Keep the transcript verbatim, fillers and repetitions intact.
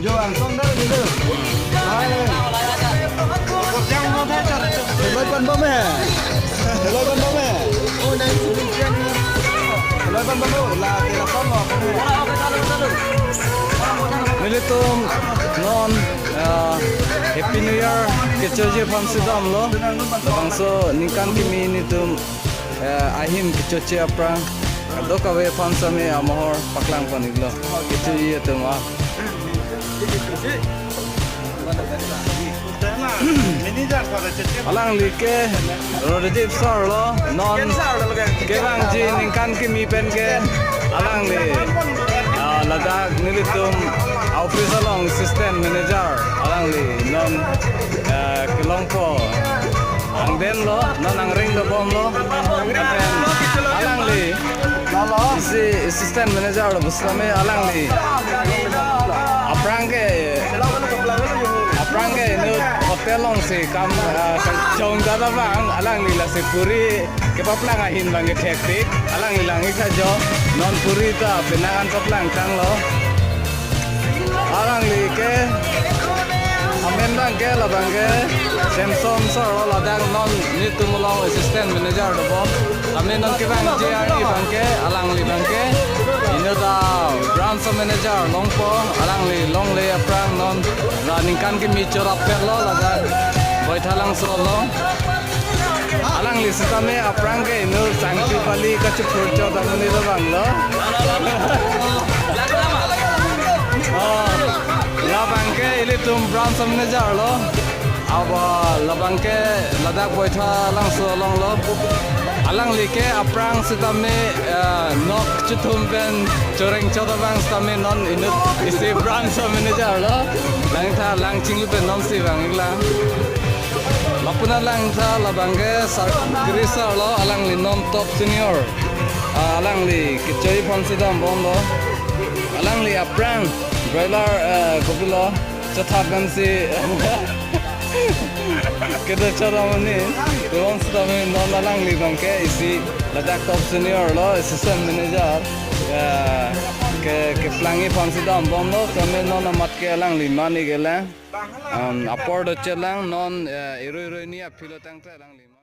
Jo, angsong dah gitu. Hai. Hello, kon bom eh. Hello, kon bom eh. Hello, kon bom eh. La, tela kon lo. Nelitum non, ah, Happy New Year kechoji aphan si damlo. Labangso ningkan kimi nelitum, eh, ahim kechoche aphrang kadokave aphan sitame amohor paklang pon-iklo. Kechoji atum ah. Alangli ke Rodip sir lo, non kevangji ningkan kimi pen ke alangli, ah, ladak nelitum office along assistant manager, alangli non, ah, kelongpo angdeng lo, non angring dobom lo. Alangli isi assistant manager lo pusitame alangli aphrang ke, aphrang ke inut hotel alongsi kam, ah, kachongdat abang alangli lasi puri kepaplang ahin abang kethektik, alangli lang-ik tha jo, non puri ta penang an paplang tanglo. Alangli ke amen abang ke labang ke Samson sir lo, ladak non nelitum along assistant manager dobom. Amen non kevangji arni abang ke, alangli abang ke inut a-branch manager longpo, alangli longle aphrang non la ningkan kimi chorapet lo ladak Baithalangso along. Alangli sitame aphrang ke inut sangchu pali kachepur chot amonit abang lo. Oh, labang ke ilitum branch manager lo. Abo labang ke ladak Baithalangso along lo. Alangli ke aphrang sitame, eh, nok chethum pen choreng chot abang sitame non inut isi branch manager lo. Langtha lang chinglu pen non si vang-iklang. Lapu-an langtha labang ke sar kiri sir lo, alangli non top senior. Ah, alangli kechoji aphan si dambomlo. Alangli aphrang broiler, eh, kopilo, chethap pensi kedo chot amonit. Tebon sitame non alangli abang ke isi ladak top senior lo, assistant manager. Eh, ke, keplangji aphan si dambomlo, tame non amat ke alangli man-ik-elang. Am, apor dochelang non, eh, irui irui ni aphi lo tangte alangli man.